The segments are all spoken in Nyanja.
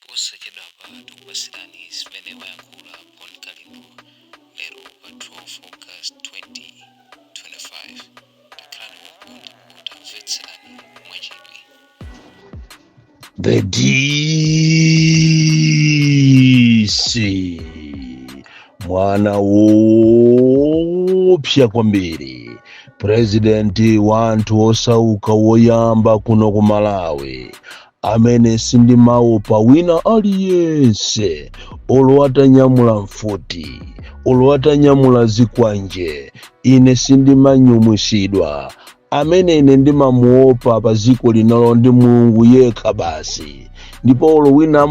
Posachedwapa tikupatsirani zimene wayankhula Bon Kalindo lero pa 12 August 2025. Takhalani pompo ndipo tamvetserani mwachidwi. The DC, mwana woopsa kwambiri, purezidenti wa anthu osauka woyamba kuno ku Malawi, amene sindimaopa wina aliyense, olo atanyamula mfuti, olo atanyamula zikwanje, ine sindimanyumwisidwa. Amene ine ndimamuopa pa dziko linolo ndi Mulungu yekha basi. Ndipo olo wina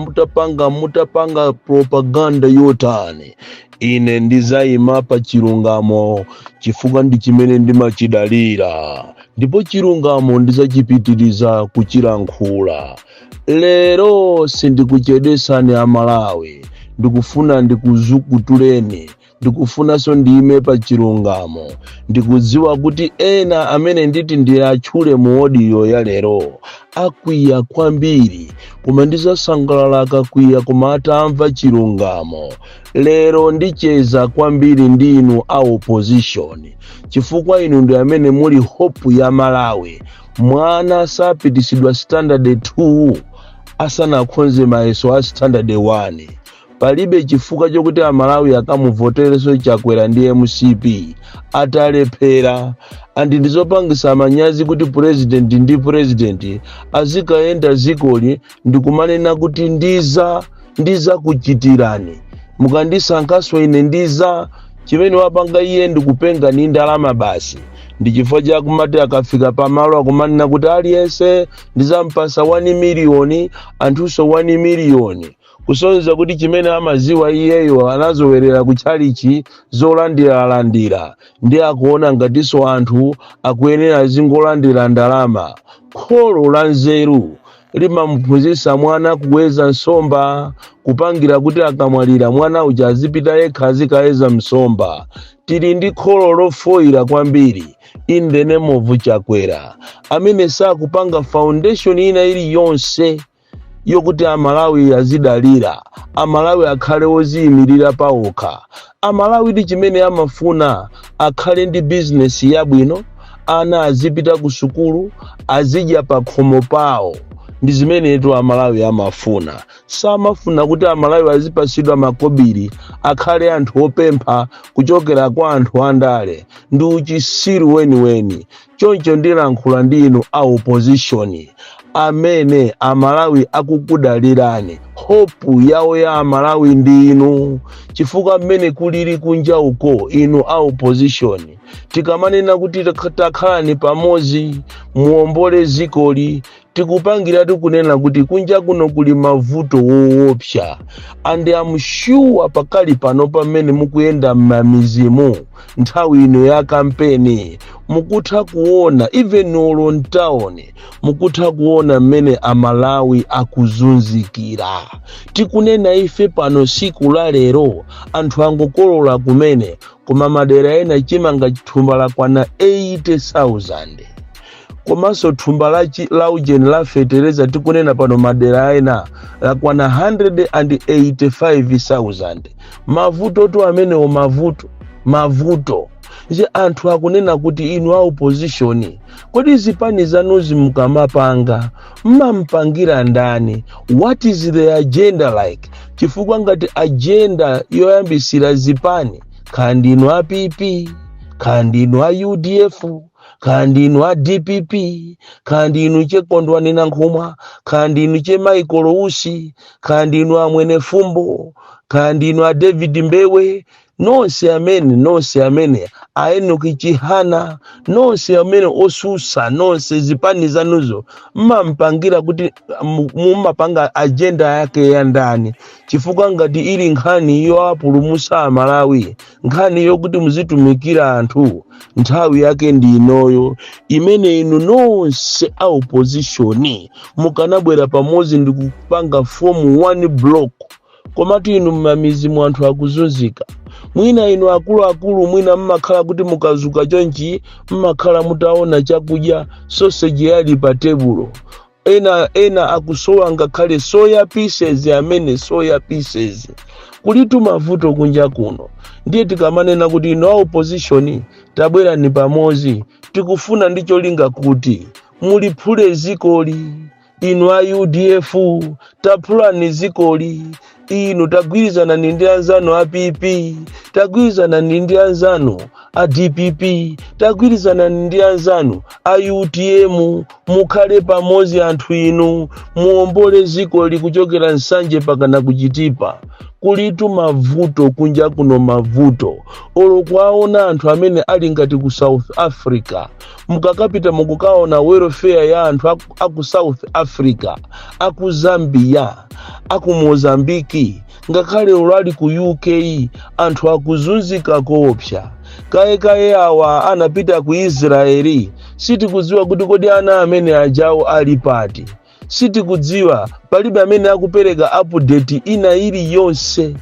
mutapanga propaganda yotani, ine ndizayima pa chilungamo, chifukwa ndi chimene ndimachidalira, ndipo chilungamo ndizachipitiriza kuchilankhula. Lero sindikuchedwesani Amalawi, ndikufuna ndikuzukutuleni, ndikufunanso ndiyime pa chilungamo. Ndikudziwa kuti ena amene nditi ndiyatchule mu audio ya lero akwiya kwambiri, koma ndizasangalala akakwiya, koma atamva chilungamo. Lero ndicheza kwambiri ndi inu a opposition, chifukwa inu ndi amene muli hope ya Malawi. Mwana sapitisidwa standard 2 asanakhonze mayeso a standard 1. Palibe chifukwa chokuti Amalawi akamuvotereso Chakwera ndi MCP atalephera. And ndizopangisa manyazi kuti president ndi president azikayenda zikoli ndikumanena kuti ndiza kuchitirani mukandisankhaso ine ndiza. Chimene wapanga iye ndikupenga ni ndalama basi. Ndi chifukwa chakumati akafika pamalo akumanena kuti aliyense ndizampasa 1 miliyoni, anthunso 1 miliyoni, kusonyeza kuti chimene amaziwa iyeyo anazowerera kutchalichi zolandiralandira, ndi akuona ngatinso anthu akuyenera azingolandira ndalama. Kholo la nzeru limamuphunzitsa mwana kuweza nsomba, kupangira kuti akamwalira mwana uja azipita yekha azikayeza msomba. Tili ndi kholo lofoyira kwambiri in the name of Chakwera, amene sakupanga foundation ina iliyonse yokuti Amalawi azidalira, Amalawi akhale oziyimirira pawokha. Amalawi ndi chimene amafuna akhale ndi bizinesi yabwino, ana azipita ku sukulu, azidya pa khomo pawo. Ndi zimenetu Amalawi amafuna. Samafuna kuti Amalawi azipasidwa makobiri, akhale anthu opempha kuchokera kwa anthu andale. Ndi uchisiru weniweni. Choncho ndilankhula ndi inu a opposition amene Amalawi akukudalirani. Hope yawo ya Amalawi ndi inu, chifukwa mmene kulili kunja uko, inu a opposition, tikamanena kuti takhalani pamodzi muombole zikoli, tikupangiratu kunena kuti kunja kuno kuli mavuto woopsa. And I'm sure pakali pano pamene mukuyenda m'mamizimu nthawi ino ya kampeni, mukutha kuona, even olo mtawuni mukutha kuona mmene Amalawi akuzunzikira. Tikunena ife pano siku la lero, anthu angokolola kumene, koma madera ena chimanga thumba lakwana 80,000. Komanso thumba la ujeni la fetereza, tikunena pano madera ena lakwana 185,000. Mavuto tu amenewo, mavuto, mavuto nje. Anthu akunena kuti inu a opposition, kodi zipani zanuzi mukamapanga mmampangira ndani? What is the agenda like? Chifukwa ngati agenda yoyambisira zipani, kaya ndinu a PP, kaya ndinu a UDF, kaya ndinu a DPP, kaya ndinu che Kondwani Nankhumwa, kaya ndinu che Michael Usi, kaya ndinu a Mwenefumbo, kaya ndinu a David Mbewe, nonse amene, nonse amene a Enoch Chihana, nonse amene osusa, nonse zipani zanuzo mmampangira kuti mumapanga agenda yake ya ndani? Chifukwa ngati ili nkhani yoapulumusa Amalawi, nkhani yokuti muzitumikira anthu, nthawi yake ndi inoyo imene inu nonse a opposition mukanabwera pamodzi ndi kupanga form one block. Komatu inu mmamizi mu anthu akuzunzika. Mwina inu akuluakulu, mwina mmakhala kuti mukazuka chonchi mmakhala mutaona chakudya, sausage yali pa tebulo. Ena ena akusowa ngakhale soya pieces amene soya pieces. Kulitu mavuto kunja kuno. Ndiye tikamanena kuti ino a opposition, tabwerani pamodzi, tikufuna ndi cholinga kuti muliphule zikoli. Inu a UDF, taphulani zikoli. Inu tagwirizanani ndi anzanu a PP, tagwirizanani ndi anzanu a DPP, tagwirizanani ndi anzanu a UTM, mukhale pamodzi anthu inu, muombole zikoli kuchokera Nsanje pakana kuchitipa. Kulitu mavuto kunja kuno, mavuto olo kwaona anthu amene ali ngati ku South Africa. Mukakapita mukukaona welfare ya anthu aku South Africa, aku Zambia, aku Mozambiki, ngakhale olo ali ku UK, anthu akuzunzika koopsa. Kayekaye awa anapita ku Israeli, sitikudziwa kuti kodi ana amene ajawo ali pati. Sitikudziwa, palibe amene akupereka update ina iliyonse.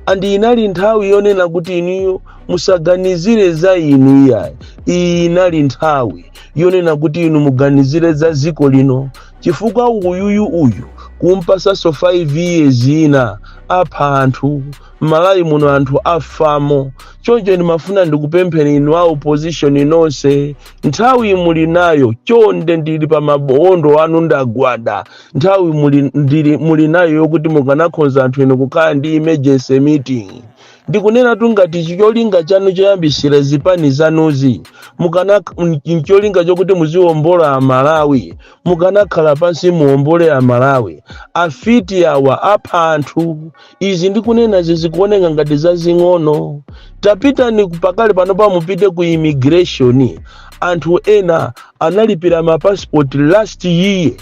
And inali nthawi yonena kuti inuyo musaganizire za inu iyayi. Iyi inali nthawi yonena kuti inu muganizire za dziko lino, chifukwa uyuyu uyu kumpasanso 5 years ina, apha anthu m'Malawi muno, anthu afamo. Choncho ndimafuna ndikupempheni inu a opposition nonse, nthawi muli nayo. Chonde, ndili pa mabondo anu, ndagwada. Nthawi muli nayo yokuti mukanakhoza anthu inu kukhala ndi emergency meeting. Ndikunena tu ngati cholinga chanu choyambisira zipani zanuzi mukana ncholinga chokuti muziwombola Amalawi, mukanakhala pansi muwombole Amalawi. Afiti awa apha anthu. Izi ndikunena zikuoneka ngati zazing'ono. Tapitani pakale panopa, mupite ku immigration. Anthu ena analipira mapasipoti last year,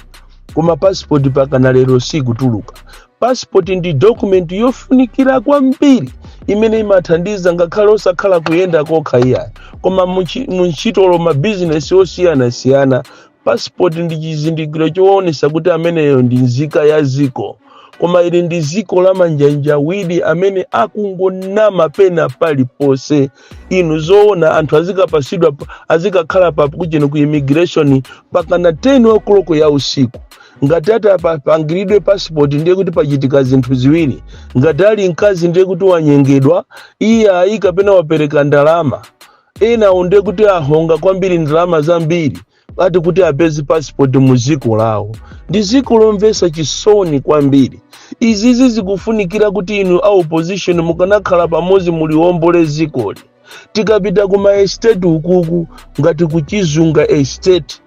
koma pasipoti pakana lero sikutuluka. Pasipoti ndi document yofunikira kwambiri imene imathandiza ngakhale osakhala kuyenda kokha iyayi, koma muntchitolo, mabizinesi osiyanasiyana. Pasipoti ndi chizindikiro choonesa kuti ameneyo ndi nzika ya ziko. Koma ili ndi ziko la manjanjawiri amene akungonama pena paliponse. Inu zoona, anthu azikapasidwa, azikakhala pa kucheno ku immigration pakana 10 o'clock ya usiku ngati ati apangiridwe passport? Ndiye kuti pachitika zinthu ziwiri: ngati ali mkazi, ndiye kuti wanyengedwa iye ayi, kapena wapereka ndalama. Ena ndiye kuti ahonga kwambiri, ndalama zambiri, ati kuti apeze passport mu ziko lawo. Ndi ziko lomvetsa chisoni kwambiri. Izizi zikufunikira kuti inu a opposition mukanakhala pamodzi, muliwombole zikoli. Tikapita ku ma estate ukuku, ngati kuchizunga Estate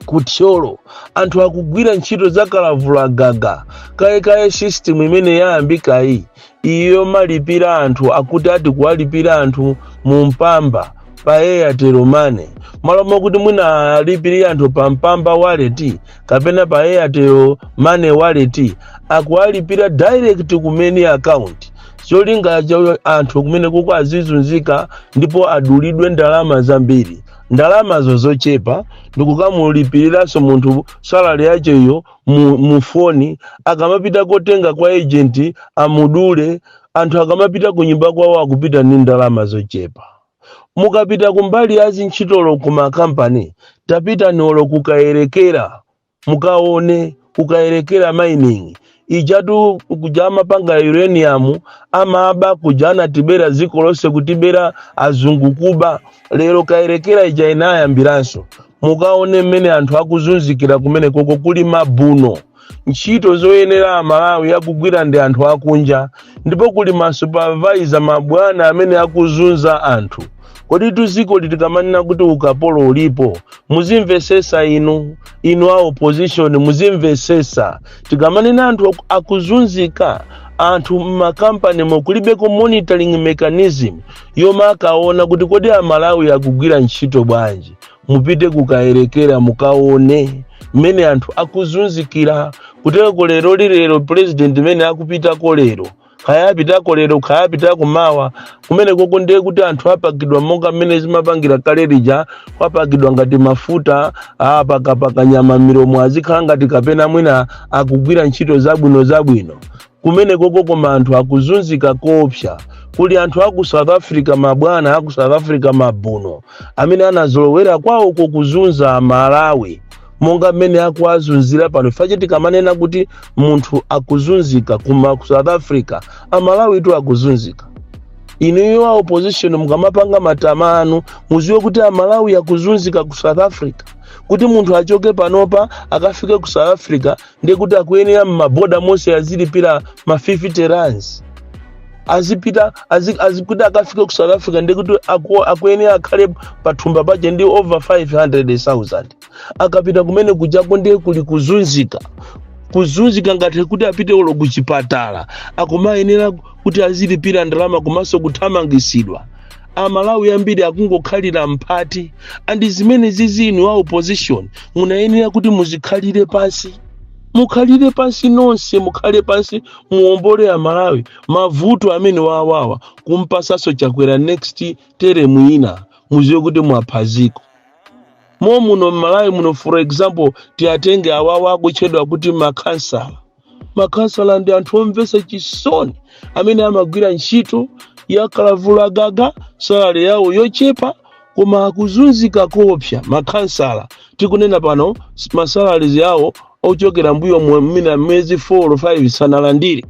kuThyolo, anthu akugwira ntchito za kalavulagaga. Kayekaye system imene yayambikayi, iyo malipira anthu, akuti ati kuwalipira anthu mu Mpamba pa Airtel Money, malo mokuti mwina alipirire anthu pa Mpamba wallet kapena pa Airtel Money wallet, akuwalipira direct kumene account. Cholinga cha anthu kumene kuko azizunzika ndipo adulidwe ndalama zambiri, ndalamazo zochepa, ndikukamulipiriranso munthu salary yacheyo mu foni. Akamapita kotenga kwa agent, amudule. Anthu akamapita ku nyumba kwawo, akupita ndi ndalama zochepa. Mukapita kumbali ya zintchitolo ku makampani, tapita nolo kukayerekera, mukaone kukayerekera mining ijatu, kuja amapanga uranium, amaba kuja, anatibera dziko lonse, kutibera azungu, kuba. Lero kayerekera ija inayambiranso. Mukaone mmene anthu akuzunzikira kumene koko. Kuli mabuno, ntchito zoyenera Amalawi akugwira ndi anthu akunja, ndipo kuli masupervisor, mabwana amene akuzunza anthu. Kodi tuziko tikamanena kuti ukapolo ulipo, muzimvesesa inu, inu a opposition, muzimvesesa. Tikamanena anthu akuzunzika, anthu mmakampani mokulibeko monitoring mechanism yomwe akaona kuti kodi Amalawi akugwira ntchito bwanji. Mupite kukayerekera, mukaone mmene anthu akuzunzikira kuteko. Lero lilero president mmene akupitako lero, kaya apitako lero, kaya apitako mawa, kumene koko ndiye kuti anthu apakidwa monga mmene zimapangira kale lija, kwapakidwa ngati mafuta, apakapaka nyama milomo, azikhala ngati kapena mwina akugwira ntchito zabwino zabwino kumene koko. Koma anthu akuzunzika koopsa. Kuli anthu aku South Africa, mabwana aku South Africa, mabuno amene anazolowera kwawoko kuzunza Malawi. Monga mmene akuwazunzira pano. Fache tikamanena kuti munthu akuzunzika kuma ku South Africa, Amalawi tu akuzunzika. Inuyo a opposition, mukamapanga matama anu, muziwe kuti Amalawi akuzunzika ku South Africa. Kuti munthu achoke panopa akafike ku South Africa, ndiye kuti akuyenera m'maboda monse azilipira ma 50 rands. Azipita kuti akafike ku South Africa, ndiye kuti akuyenera akhale pathumba pache ndi over 500,000. Akapita kumene kujako, ndiye kuli kuzunzika, kuzunzika ngati kuti apite ulo kuchipatala akumayenera kuti azilipira ndalama, komanso kuthamangisidwa. Amalawi ambiri akungokhalira mphati. And zimene zizinu a opposition munayenera kuti muzikhalire pansi, mukhalire pansi nonse, mukhale pansi, muwombole Amalawi mavuto amene wawawa. Kumpasaso Chakwera next term ina, muziwe kuti mwaphaziko mo muno mMalawi muno. For example, tiyatenge awawa akutchedwa kuti makhansala. Makhansala ndi anthu omvetsa chisoni amene amagwira ntchito ya kalavula gaga, salary yawo yochepa, koma akuzunzika kopsa. Makhansala tikunena pano, ma salaries yawo ochokera mbuyo mina mwezi 4 or 5 sanalandire,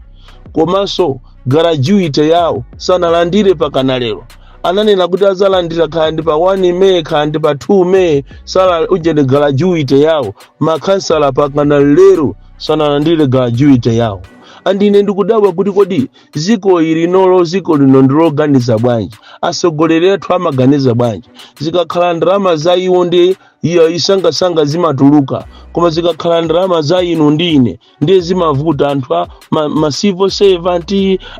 komanso gratuity yawo sanalandire pakana lero. Ananena kuti azalandira kaya ndi pa 1 May, kaya ndi pa 2 May, sala ujene gratuity yawo. Makhansala pakana lero sanalandire gratuity yawo. And ine ndikudabwa kuti kodi ziko ili nolo, ziko lino ndiloganiza bwanji? Atsogoleri athu amaganiza bwanji? Zikakhala ndalama za iwo ndi iyo isangasanga zimatuluka, koma zikakhala ndalama za inu ndi ine ndiye zimavuta. Anthu a ma civil servant,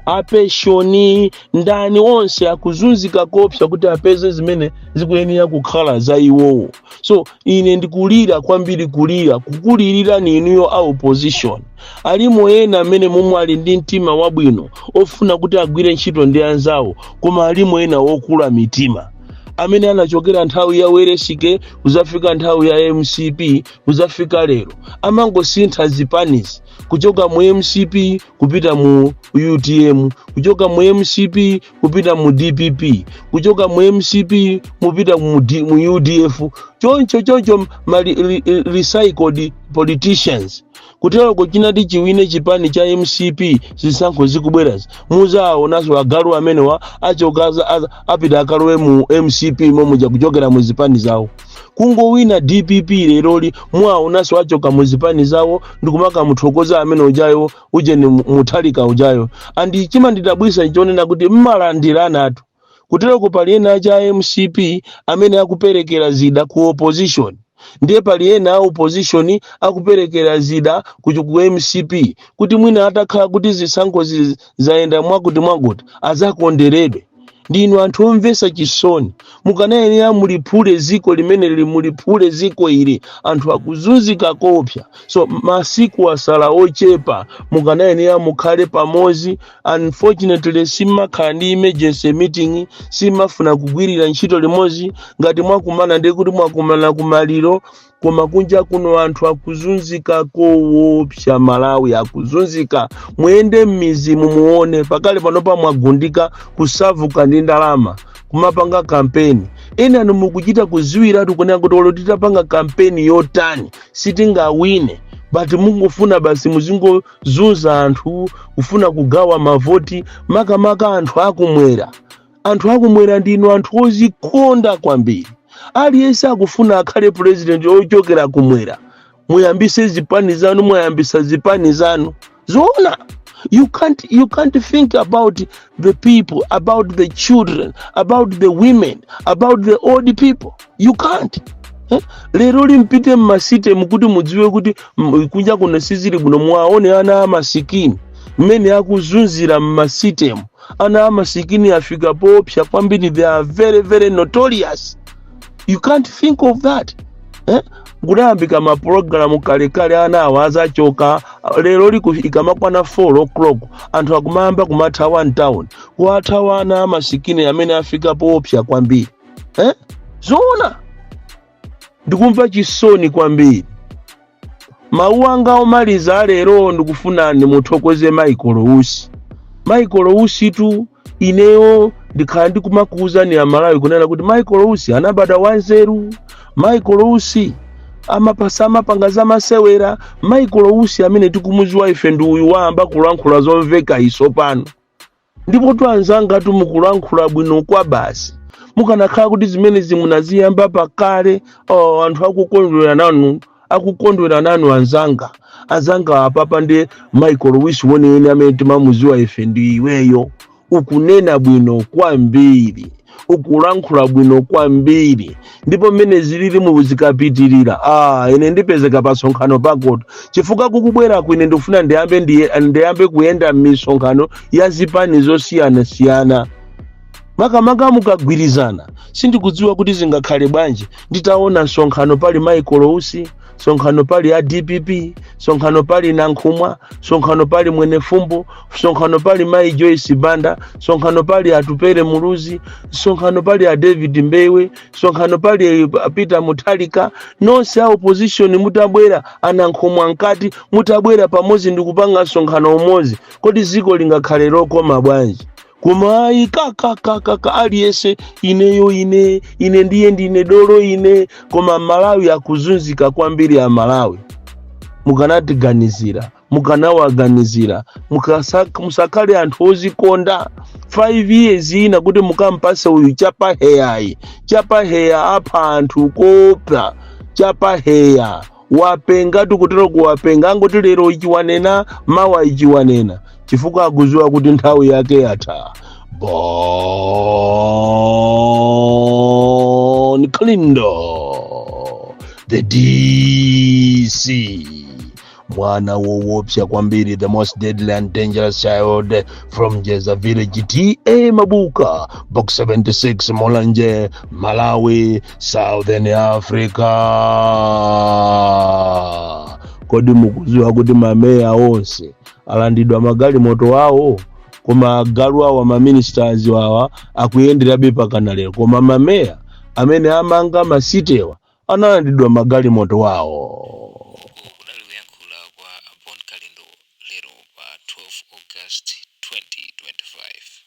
a pension, ndani, onse akuzunzika kopsa kuti apeze zimene zikuyenera kukhala za iwowo. So ine ndikulira kwambiri, kulira, kukulirira ni inuyo a opposition. Alimo ena amene momwe ali ndi mtima wabwino ofuna kuti agwire ntchito ndi anzawo, koma alimo ena okula mitima amene anachokera nthawi ya Weresike kuzafika nthawi ya MCP kuzafika lero, amangosintha zipanizi kuchoka mu MCP kupita mu UTM, kuchoka mu MCP kupita mu DPP, kuchoka mu MCP mupita mu UDF, choncho choncho, ma recycled politicians. Kuteroko chinati chiwine chipani cha MCP, zisankho zikubwerazi, muzaonanso agalu amenewa achoka, apita akalowe mu MCP momuja kuchokera mu zipani zawo. Kungowina DPP leroli, mwaonanso achoka mu zipani zawo ndikumakamuthokoza amene ujayo, ujeni Muthalika ujayo. And chimandidabwisa nchonena kuti mmalandirana atu. Kuteroko pali ena acha MCP amene akuperekera zida ku opposition, ndiye pali ena a opposition akuperekera zida ku MCP, kuti mwina atakhala kuti zisankho zayenda mwakuti mwakuti azakonderedwe. Ndinu anthu omvetsa chisoni. Mukanayenera muliphule ziko limene lili, muliphule ziko ili, anthu akuzunzika kopsa. So masiku asala ochepa, mukanayenera mukhale pamodzi. Unfortunately, simakhala ndi emergency meeting, simafuna kugwirira ntchito limodzi. Ngati mwakumana, ndiye kuti mwakumana kumaliro. Koma kunja kuno anthu akuzunzika koopsa, Malawi akuzunzika. Muyende m'mizimu muone, pakale panopa mwagundika kusavuka ndi ndalama kumapanga kampeni. Enanu mukuchita kuziwiratu kunena kuti olo titapanga kampeni yotani sitingawine, but mungofuna basi muzingozunza anthu, kufuna kugawa mavoti, makamaka anthu akumwera. Anthu akumwera ndinu anthu ozikonda kwambiri. Aliyense akufuna akhale president ochokera kumwera. Muyambise zipani zanu, mwayambisa zipani zanu zoona. You can't think about the people, about the children, about the women, about the old people. You can't, eh? Lero limpite mma city mukuti mudziwe kuti kunja kuno sizili bwino. Mwaone ana amasikini mmene akuzunzira mma city mu. Ana amasikini afika popsa kwambiri. They are very very notorious. You can't think of that, eh? Kudayambika mapulogalamu kalekale, ana awo azachoka. Lero liku ikamakwana 4 o'clock, anthu akumayamba kumathawa mtown, kuwathawa ana amasikini amene afika popsa kwambiri, eh? Zoona, ndikumva chisoni kwambiri. Mawu anga omaliza alero, ndikufuna ndimuthokoze Michael Usi. Michael Usi tu, ineyo ndikhala ndikumakuwuzani Amalawi kunena kuti Michael Usi anabadwa wanzeru. Michael Usi Amapasa amapanga zamasewera. Michael Usi amene tikumuziwa ife ndi uyu wayamba kulankhula zomveka iso pano. Ndipo tu anzanga, tumukulankhula bwino kwa basi. Mukanakhala kuti zimenezi munaziyamba pakale, oh, anthu akukondwera nanu, akukondwera nanu anzanga. Anzanga, apapa ndi Michael Usi weniweni amene timamuziwa ife ndi iweyo. Ukunena bwino kwambiri, ukulankhula bwino kwambiri, ndipo mmene zilili muzikapitirira, ah, ine ndipezeka pa sonkhano pakoto, chifukwa kukubwera kwine ndikufuna ndiyambe kuyenda m'misonkhano ya zipani zosiyanasiyana, makamaka mukagwirizana. Sindikudziwa kuti zingakhale bwanji nditaona msonkhano pali Michael Usi, sonkhano pali a DPP, sonkhano pali Nankhumwa, sonkhano pali Mwenefumbo, sonkhano pali Mai Joyce Banda, sonkhano pali Atupere Muluzi, sonkhano pali a David Mbewe, sonkhano pali Peter Mutharika, nonse a opposition mutabwera, aNankhumwa mkati, mutabwera pamodzi ndikupanga msonkhano umodzi, kodi dziko lingakhale lokoma bwanji? Koma ayi, kakakakaka, aliyense ineyo, ine, ine ndiye ndine dolo ine. Koma Malawi akuzunzika kwambiri. A Malawi, mukanatiganizira, mukanawaganizira, musakhale anthu ozikonda. 5 years ina kuti mukampase uyu chapaheyayi, chapaheya apha anthu kopa. Chapaheya wapenga, tikutero kuwapenga, angoti lero ichiwanena, mawa ichiwanena, chifukwa akuziwa kuti nthawi yake yatha. Bon Kalindo, the DC, mwana woopsa kwambiri, the most deadly and dangerous child from Jeza Village, TA Mabuka, Box 76, Mulanje, Malawi, Southern Africa. Kodi mukuziwa kuti mameya onse alandidwa magalimoto awo, koma agalu awa maministers awa akuyenderabe pakana lero? Koma mameya amene amanga masitewa analandidwa magalimoto awo. Uku kudali kuyankhula kwa Bon Kalindo lero pa 12 August 2025.